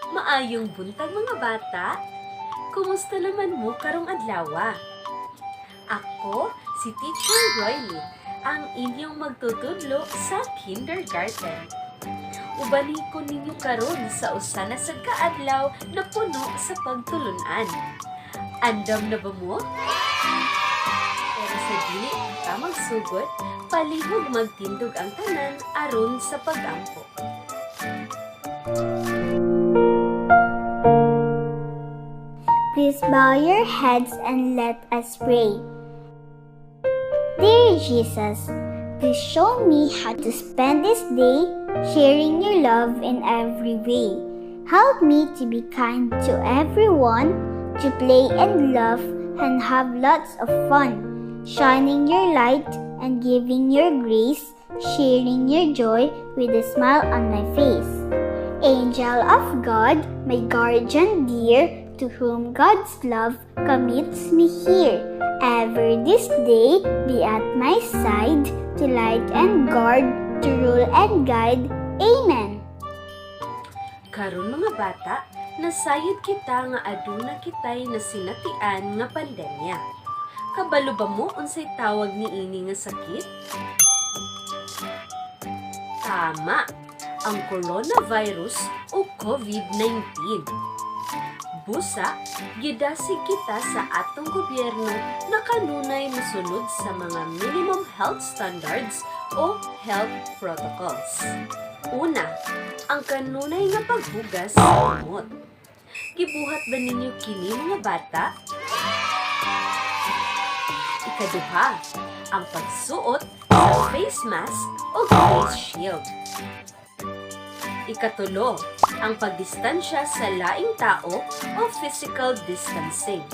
Maayong buntag, mga bata. Kumusta naman mo karong adlawa? Ako si Teacher Roylee, ang inyong magtutudlo sa kindergarten. Ubani ko ninyo karon sa usa na sad kaadlaw na puno sa pagtulunan. Andam na ba mo? Pero sa dili ta magsugod, palihog magtindog ang tanan aron sa pagampo. Please bow your heads and let us pray. Dear Jesus, please show me how to spend this day sharing your love in every way. Help me to be kind to everyone, to play and laugh and have lots of fun, shining your light and giving your grace, sharing your joy with a smile on my face. Angel of God, my guardian dear, to whom God's love commits me here, ever this day be at my side, to light and guard, to rule and guide. Amen. Karon, mga bata, nasayod kita nga aduna kitay nasinatian nga pandemya. Kabalo ba mo unsay tawag niini nga sakit? Tama, ang coronavirus o COVID-19. Busa, gidasig kita sa atong gobyerno na kanunay mosunod sa mga minimum health standards o health protocols. Una, ang kanunay nga paghugas sa kamot. Gibuhat ba ninyo kini, mga bata? Ikaduha, ang pagsuot sa face mask o face shield. Ikatulo, ang pagdistansya sa laing tao o physical distancing.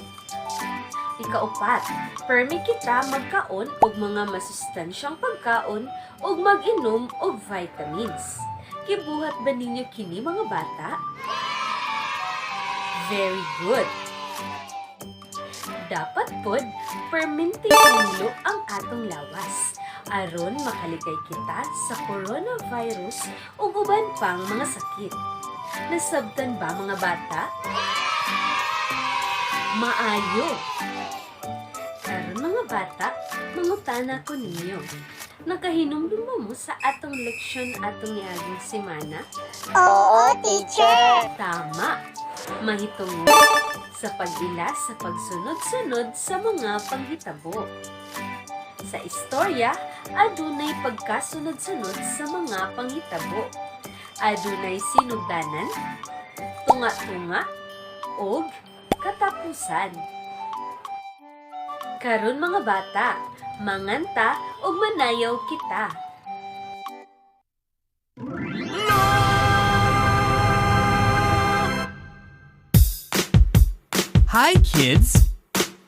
Ikaupat, permi kita magkaon og mga masustansyang pagkaon ug mag-inom og vitamins. Gibuhat ba ninyo kini, mga bata? Very good! Dapat pod, permente hinlo ang atong lawas aron makalikay kita sa coronavirus ug uban pang mga sakit. Nasabtan ba, mga bata? Maayo! Karon, mga bata, mangutana ko ninyo. Nakahinumdum ba mo sa atong leksyon atong niaging semana? Oo, Teacher! Tama! Mahitungod sa pag-ila sa pagsunod-sunod sa mga panghitabo. Sa istorya, adunay pagkasunod-sunod sa mga panghitabo. Adunay sinugdanan, tunga-tunga, ug katapusan. Karon, mga bata, manganta ug manayaw kita. Hi, kids.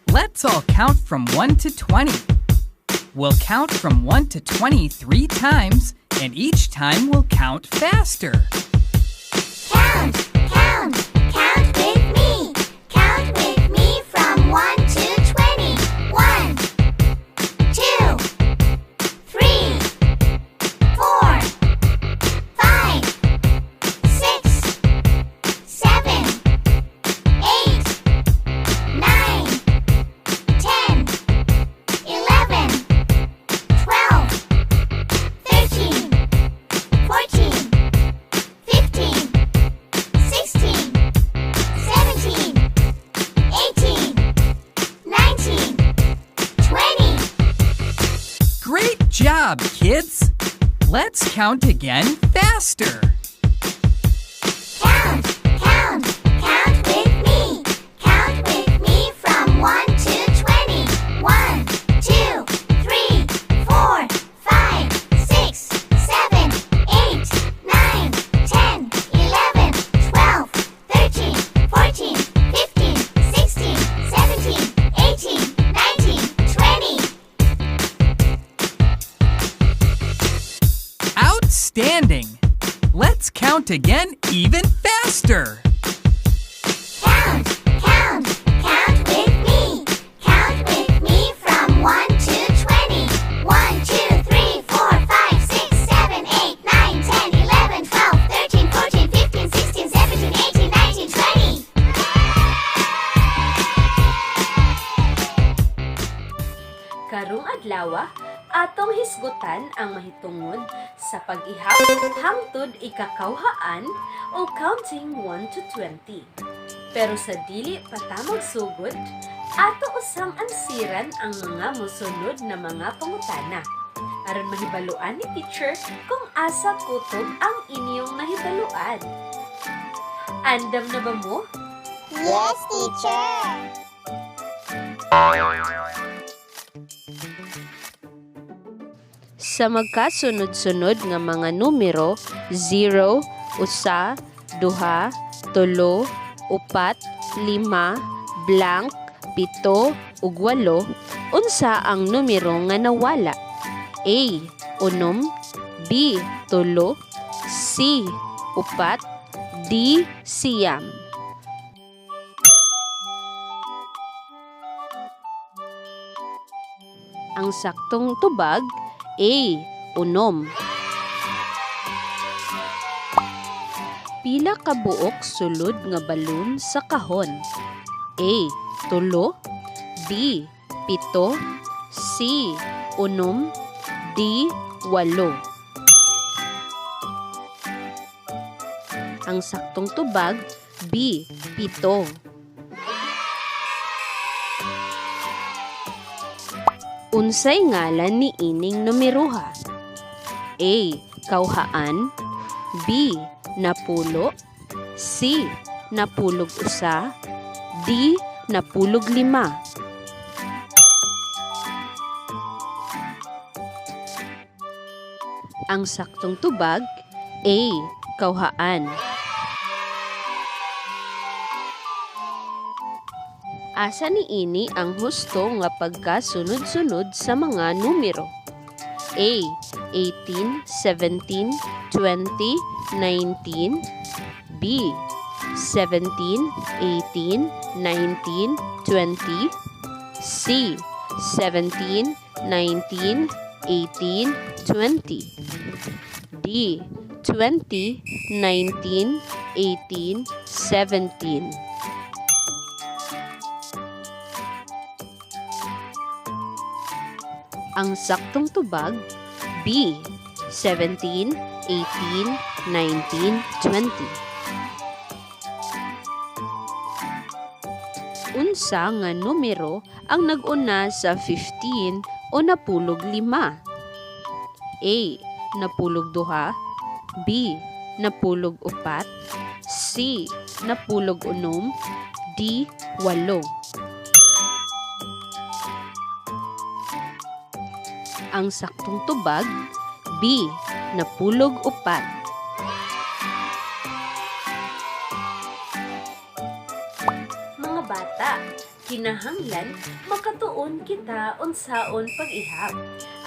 Let's all count from 1 to 20. We'll count from 1 to 23 times, and each time we'll count faster. Count, count, count with me. Count with me from 1 to 20. 1, 2, 3, 4, 5, 6, 7, 8, 9, 10, 11, 12, 13, 14, 15, 16, 17, 18, 19, 20. Great job, kids! Let's count again faster. Count, count, count with me. Count with me from 1 to 20. 1, 2, 3, 4, 5, 6, 7, 8, 9, 10, 11, 12, 13, 14, 15, 16, 17, 18, 19, 20. Outstanding! Let's count again even faster. Count, count, count with me. Count with me from 1 Karong adlawa, atong hisgutan ang mahitungod sa pag-ihap hangtod ikakawhaan o counting 1 to 20. Pero sa dili pa ta magsugod, ato usang ansiran ang mga mosunod na mga pangutana aron mahibaluan ni teacher kung asa kutob ang inyong nahibaluan. Andam na ba mo? Yes, teacher! Sa magkasunod-sunod nga mga numero 0, usa, duha, tulo, upat, lima, blank, pito, ug walo, unsa ang numero nga nawala? A. Unom, B. Tulo, C. Upat, D. 9. Ang saktong tubag, A. Unom. Pila ka buok sulod nga balon sa kahon? A. 3, B. 7, C. 6, D. 8. Ang saktong tubag, B. 7. Unsay ngalan ni ining numeroha? A. Kawhaan, B. Napulo, C. Napulog usa, D. Napulog lima. Ang saktong tubag, A. Kawhaan. Asa ni ini ang husto nga pagkasunod-sunod sa mga numero? A. 18, 17, 20, 19. B. 17, 18, 19, 20. C. 17, 19, 18, 20. D. 20, 19, 18, 17. Ang saktong tubag, B. 17, 18, 19, 20. Unsa nga numero ang nag-una sa 15 o napulog lima? A. Napulog duha, B. Napulog upat, C. Napulog unom, D. 8. Ang saktong tubag, B. Napulog upat. Mga bata, kinahanglan makatuon kita unsaon pag-ihap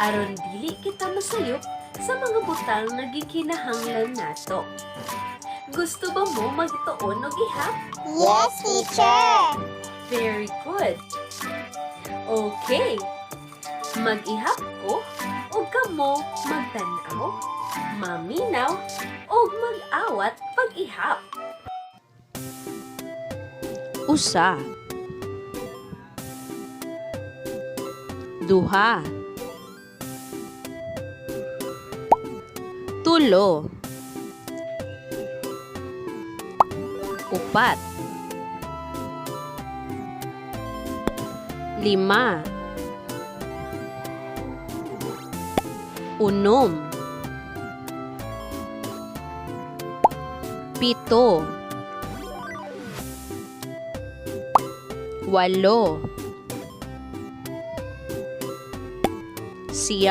aron dili kita masayop sa mga butang nga gikinahanglan nato. Gusto ba mo magtuon og ihap? Yes, teacher! Very good. Okay. Mag-ihap ko ug kamo magtan-aw, maminaw ug mag-awat pag-ihap. Usa, duha, tulo, upat, lima, 6, 7, 8, 9, 10, 11, 12,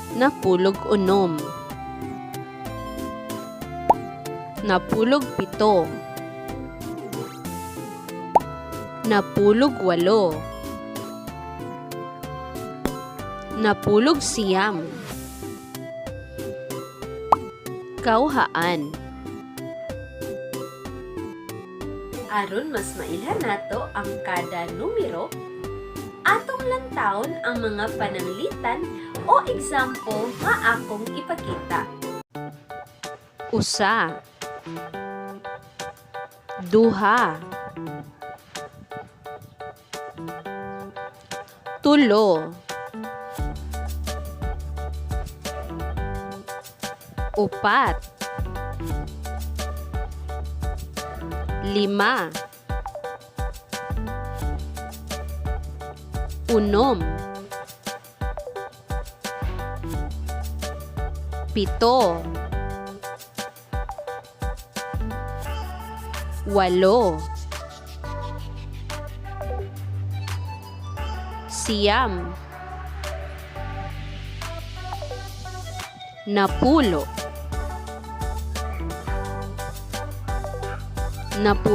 13, 14, 15, 16, 17, 18, 19. Kawhaan. Aron mas mailhan nato ang kada numero, atong lantawon ang mga pananglitan o example nga akong ipakita. 1, 2, 3, 4, 5, 6, 7, 8, 9, 10, 11, 12, 13,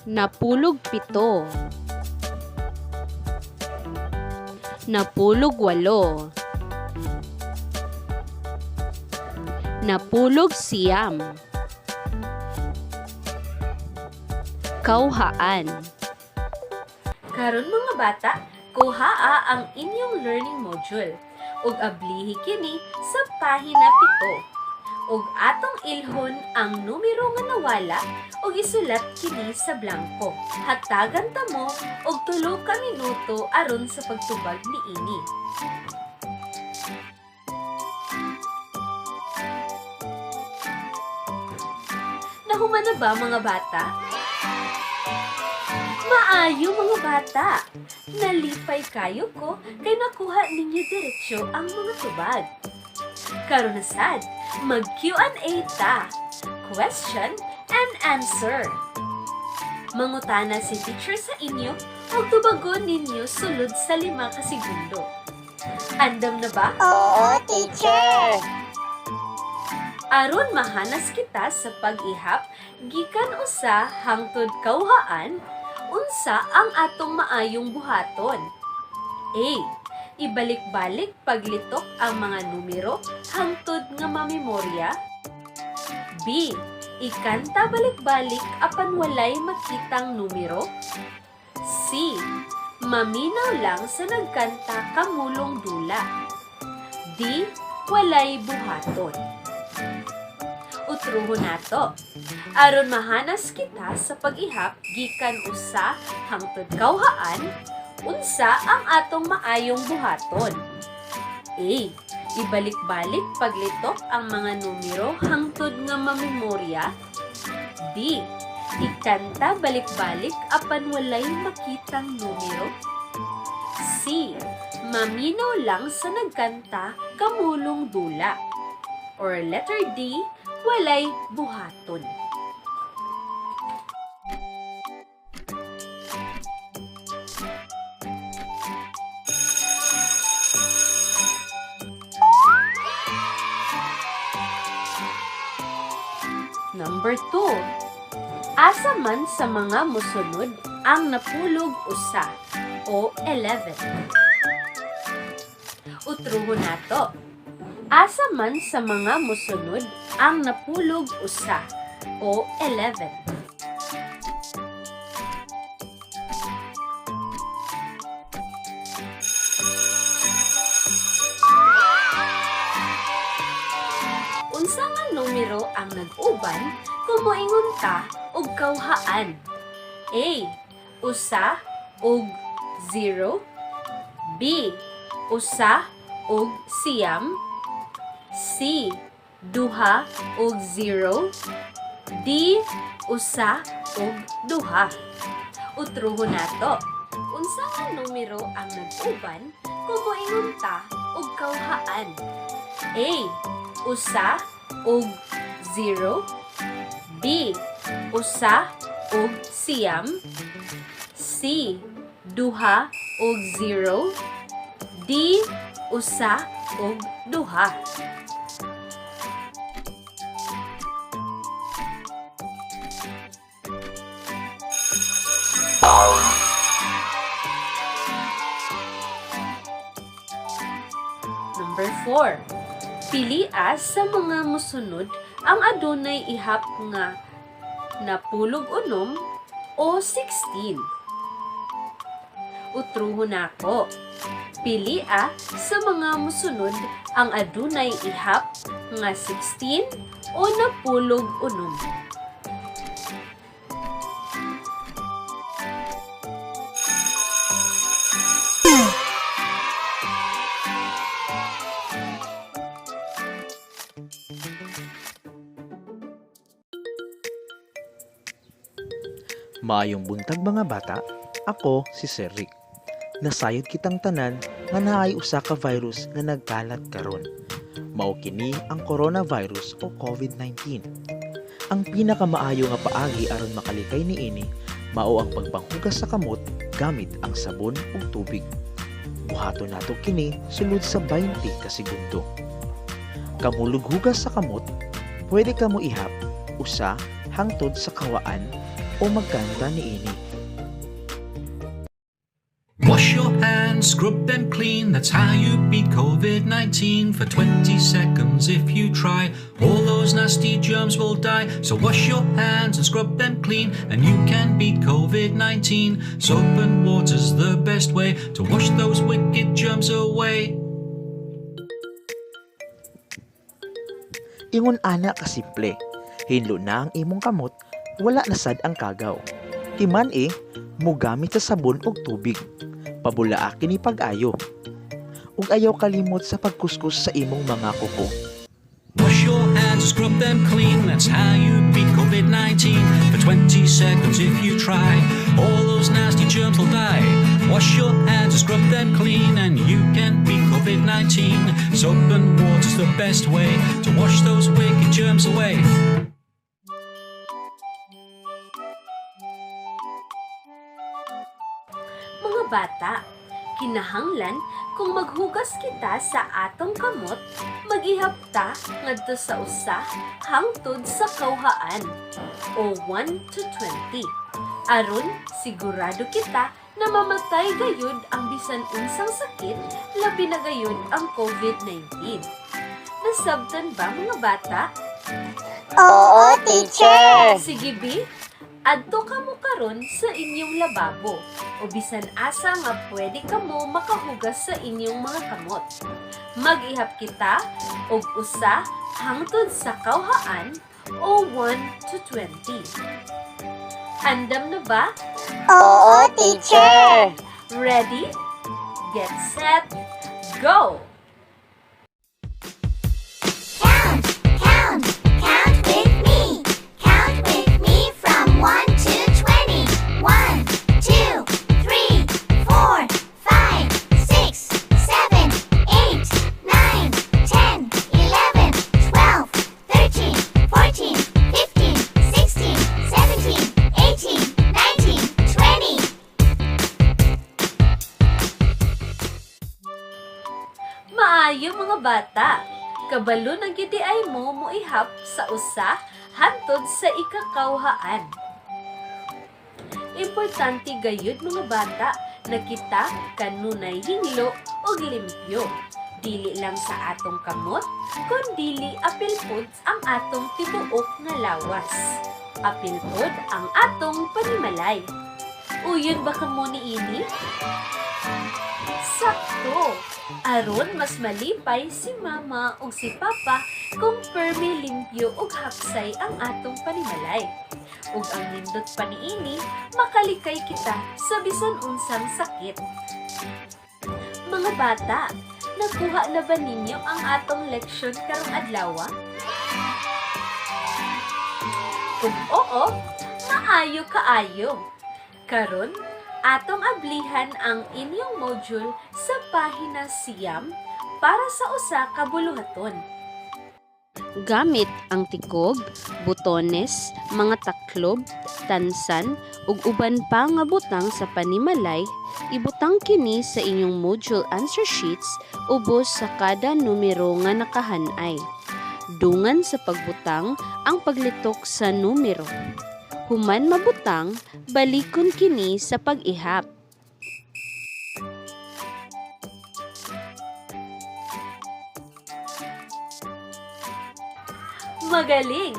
14, 15, 16, 17, 18, 19. Kawhaan. Karon, mga bata, kuhaa ang inyong learning module ug ablihi kini sa pahina 7. Ug atong ilhon ang numero nga nawala ug isulat kini sa blanko. Hatagan ta mo og 3 ka minuto aron sa pagtubag niini. Nahuman na ba, mga bata? Maayo, mga bata! Nalipay kayo ko kay nakuha ninyo diretsyo ang mga tubag. Karon na sad, mag Q&A ta. Question and answer. Mangutana si teacher sa inyo ug tubagon ninyo sulod sa 5 ka segundo. Andam na ba? Oo, teacher! Aron mahanas kita sa pag-ihap gikan 1 hangtod kawhaan, unsa ang atong maayong buhaton? A. Ibalik-balik paglitok ang mga numero hangtod nga mamemorya. B. Ikanta balik-balik apan walay makitang numero. C. Maminaw lang sa nagkanta kamulong dula. D. Walay buhaton. Utruhon nato. Aron mahanas kita sa pag-ihap gikan 1 hangtod kawhaan, unsa ang atong maayong buhaton? A. Ibalik-balik paglitok ang mga numero hangtod nga mamemorya. B. Ikanta balik-balik apan walay makitang numero. C. Maminaw lang sa nagkanta kamulong dula. Or letter D, walay buhaton. Number 2. Asa man sa mga musunod ang 11 o 11? Utruhon nato. Asa man sa mga musunod ang 11 o 11? Unsa nga numero ang nag-uban kung moingon ta og kawhaan? A. 1 ug 0. B. 1 ug 9. C. 2 ug 0. D. 1 ug 2. Utruhon nato. Unsa nga numero ang nag-uban kung moingon ta ug kawhaan? A. Usa ug 0. B. Usa ug 9. C. Duha ug 0. D. Usa ug 2. Number 4. Pilia sa mga musunod ang adunay ihap nga 16 o 16. Utruhon nako. Pilia sa mga musunod ang adunay ihap nga 16 o 16. Maayong buntag, mga bata, ako si Sir Rick. Nasayod kitang tanan nga naay usa ka virus nga nagkalat karon. Mao kini ang coronavirus o COVID-19. Ang pinakamaayo nga paagi aron makalikay niini mao ang pagpanghugas sa kamot gamit ang sabon ug tubig. Buhaton nato kini sulod sa 20 ka segundo. Kamulog hugas sa kamot, pwede ka mo ihap usa hangtod sa kawaan o magkanta niini. Wash your hands, scrub them clean. That's how you beat COVID-19. For 20 seconds, if you try, all those nasty germs will die. So wash your hands and scrub them clean, and you can beat COVID-19. Soap and water's the best way to wash those wicked germs away. Ingon ana kasimple. Hinlo na ang imong kamot, wala na sad ang kagaw. Timan e, mugamit sa sabon ug tubig. Pabulaa kini pag-ayo. Ug ayaw kalimot sa pagkuskus sa imong mga kuko. Wash your hands and scrub them clean. That's how you beat COVID-19. For 20 seconds, if you try, all those nasty germs will die. Wash your hands and scrub them clean, and you can beat COVID-19. Soap and water's the best way to wash those wicked germs away. Mga bata, kinahanglan kung maghugas kita sa atong kamot, magihap ta ngadto sa 1 hangtod sa kawhaan o 1 to 20. Aron sigurado kita na mamatay gayud ang bisan unsang sakit, labi na gayud ang COVID-19. Nasabtan ba, mga bata? Oo, teacher! Sige, bi. Adto kamo karon sa inyong lababo o bisan asa nga pwede kamo makahugas sa inyong mga kamot. Mag-ihap kita og 1 hangtod sa kawhaan o 1 to 20. Andam na ba? Oo, teacher! Ready? Get set, go! Count, count, count with me. Count with me from 1 to 20. 1, 2, 3, 4, 5, 6, 7, 8, 9, 10, 11, 12, 13, 14, 15, 16, 17, 18, 19, 20. Maayo, mga bata. Kabalo na gyud diay mo moihap sa 1 hantod sa ikakawhaan. Importante gayud, mga bata, na kita kanunay hinglo og limpyo. Dili lang sa atong kamot, kundili apil pod ang atong tibuok nga lawas. Apil pod ang atong panimalay. Uyon ba kamo niini? Sakto! Aron mas malipay si mama ug si papa kung permi limpyo ug hapsay ang atong panimalay. Ug ang nindot pa niini, makalikay kita sa bisan unsang sakit. Mga bata, nakuha na ba ninyo ang atong leksyon karong adlaw? Kung oo, maayo kaayo. Karon, atong ablihan ang inyong module sa pahina 9. Para sa usa ka buluhaton. Gamit ang tikog, butones, mga taklob, tansan, ug uban pa nga butang sa panimalay, ibutang kini sa inyong module answer sheets ubos sa kada numero nga nakahanay. Dungan sa pagbutang ang paglitok sa numero. Human mabutang, balikon kini sa pag-ihap. Magaling!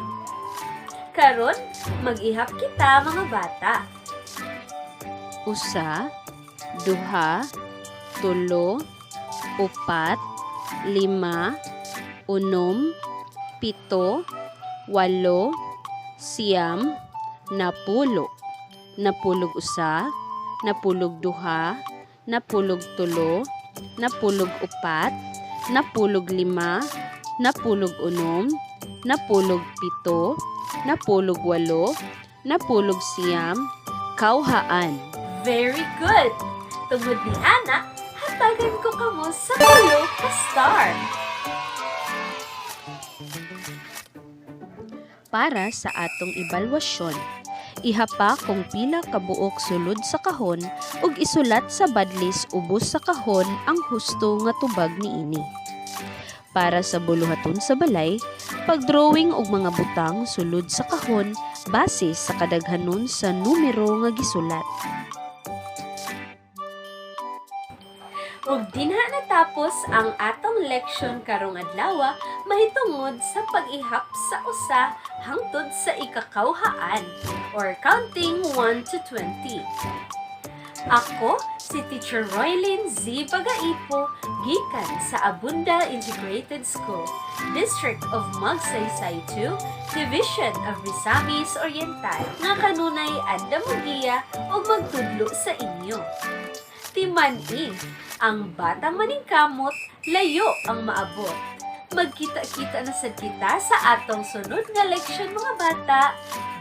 Karon, mag-ihap kita, mga bata. Usa, duha, tulo, upat, lima, unom, pito, walo, siyam, napulo. Napulog usa, napulog duha, napulog tulo, napulog upat, napulog lima, napulog unom, napulog pito, napulog walo, napulog siyam, kawhaan. Very good! Tungod ni ana, hatagan ko kamo sa tulo ka star. Para sa atong ebalwasyon, ihapa kung pila ka buok sulod sa kahon ug isulat sa badlis ubos sa kahon ang husto nga tubag niini. Para sa buluhaton sa balay, pagdrawing og mga butang sulod sa kahon base sa kadaghanon sa numero nga gisulat. Ug dinha natapos ang atong leksyon karong adlaw mahitungod sa pag-ihap sa usa hangtod sa ikakawhaan or counting 1 to 20. Ako si Teacher Roylin Z. Bagaipo, gikan sa Abunda Integrated School, District of Magsaysay 2, Division of Misamis Oriental, nga kanunay andam mogiya ug magtudlo sa inyo. Timan-i, ang batang maningkamot, layo ang maabot. Magkita-kita na sad kita sa atong sunod nga leksyon, mga bata.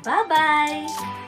Bye-bye!